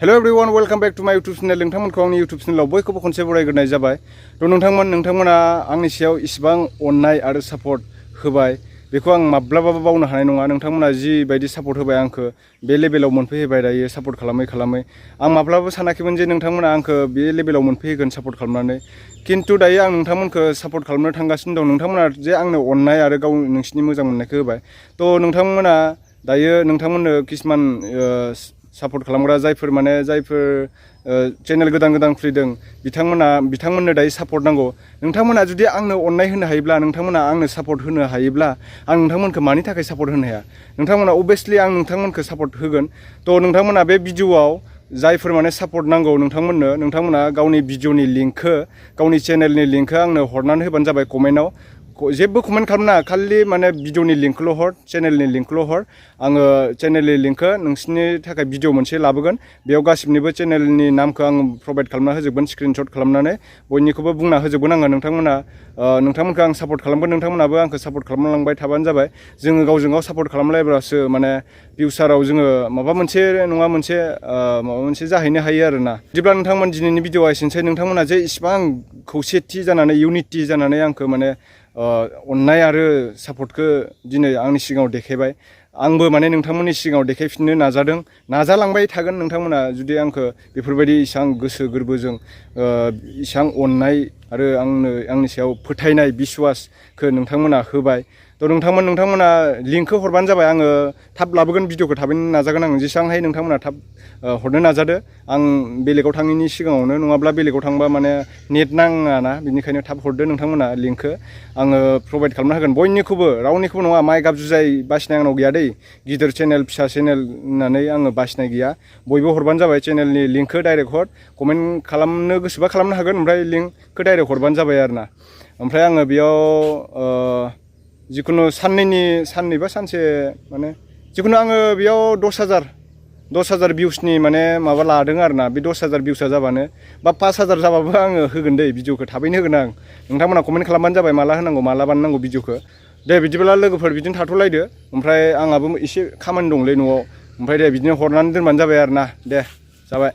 Hello everyone welcome back to my YouTube channel नोंथांमोनखौ आंनि YouTube चैनलाव बयखौबो खनसे बरायग्रोनाय जाबाय थ' नोंथांमोना आंनि सायाव इसिबां अननाय आरो सापर्ट होबाय बेखौ आं माब्लाबाबो बावनो हानाय नङा नोंथांमोना जि बायदि सापर्ट होबाय आंखौ बे लेभेलाव मोनफैहोबाय दायो सापर्ट खालामै आं माब्लाबाबो सानाखैमोन जे नोंथांमोना आंखौ बे लेभेलाव मोनफैहोगोन सापर्ट खालामनानै खिन्थु दायो आं नोंथांमोनखौ सापर्ट खालामनो थांगासिनो दं नोंथांमोना जे आंनो अननाय आरो गाव नोंसिनि मोजां मोननायखौ होबाय थ' नोंथांमोना दायो नोंथांमोननो किसुमान सापर्ट खालामग्रा जायफोर चेनेल गोदान खुलिदों बिथांमोननो दायो सापर्ट नांगौ नोंथांमोना जुदि आंनो अननाय होनो हायोब्ला नोंथांमोना आंनो सापर्ट होनो हायोब्ला आं नोंथांमोनखौ मानि थाखाय सापर्ट होनो हाया नोंथांमोना अबियसलि आं नोंथांमोनखौ सापर्ट होगोन थ' नोंथांमोना बे भिडिअआव जायफोर सापर्ट नांगौ नोंथांमोना गावनि भिडिअनि लिंकखौ गावनि चेनेलनि लिंकखौ आंनो हरनानै होबानो जाबाय कमेन्टआव जेबो कमेन्ट खालामना खालि भिडिअनि लिंकखौल' हर चेनेलनि लिंकखौल' हर आङो चेनेलनि लिंकखौ नोंसिनि थाखाय भिडिअ मोनसे लाबोगोन बेयाव गासिबनिबो चेनेलनि नामखौ आं प्रभाइड खालामना होजोबगोन स्क्रिनशट खालामनानै बयनिखौबो बुंना होजोबगोन आङो नोंथांमोनखौ आं सापर्ट खालामगोन नोंथांमोनाबो आंखौ सापर्ट खालामलांबाय थाबानो जाबाय जोङो गावजों गाव सापर्ट खालामलायब्लासो फिउचाराव जोङो माबा मोनसे जाहैनो हायो आरोना बिदिब्ला नोंथांमोन दिनैनि भिडिअआ एसेनोसै नोंथांमोना जे इसिबां खौसेथि जानानै इउनिटि जानानै आंखौ अननाय आरो सापर्टखौ दिनै आंनि सिगाङाव देखायबाय आंबो नोंथांमोननि सिगाङाव देखायफिननो नाजालांबाय थागोन नोंथांमोना जुदि आंखौ बेफोरबायदि इसां गोसो गोरबोजों इसां अननाय आरो आंनि सायाव फोथायनाय बिश्वासखौ नोंथांमोना होबाय थ' नोंथांमोना लिंकखौ हरबानो जाबाय आङो थाब लाबोगोन भिडिअखौ थाबैनो नाजागोन आं जेसेबां हायो नोंथांमोना थाब हरनो नाजादो आं बेलेगाव थाङैनि सिगाङावनो नङाब्ला बेलेगाव थांबा नेट नाङाना बिनिखायनो थाब हरदो नोंथांमोना लिंकखौ आङो प्रभाइड खालामना होगोन बयनिखौबो रावनिखौबो नङा माइ गाब जुजाय बासिनाय आंनाव गैया दै गिदिर चेनेल फिसा चेनेल होननानै आङो बासिनाय गैया बयबो हरबानो जाबाय चेनेलनि लिंकखौ डाइरेक्ट हर कमेन्ट खालामनो गोसोबा खालामनो हागोन ओमफ्राय लिंकखौ डाइरेक्ट हरबानो जाबाय आरोना ओमफ्राय आङो बेयाव जिखुनु साननै बा सानसे जिखुनु आङो बेयाव 10,000 भिउसनि माबा लादों आरोना बे 10,000 भिउसआ जाबानो बा 5,000 जाबाबो आङो होगोन दै भिडिअखौ थाबैनो होगोन आं नोंथांमोना कमेन्ट खालामबानो जाबाय माला होनांगौ माला बानायनांगौ भिडिअखौ दे बिदिब्ला लोगोफोर बिदिनो थाथ'लायदो ओमफ्राय आंहाबो एसे खामानि दंलै न'आव ओमफ्राय दे बिदिनो हरनानै दोनबानो जाबाय आरोना दे जाबाय।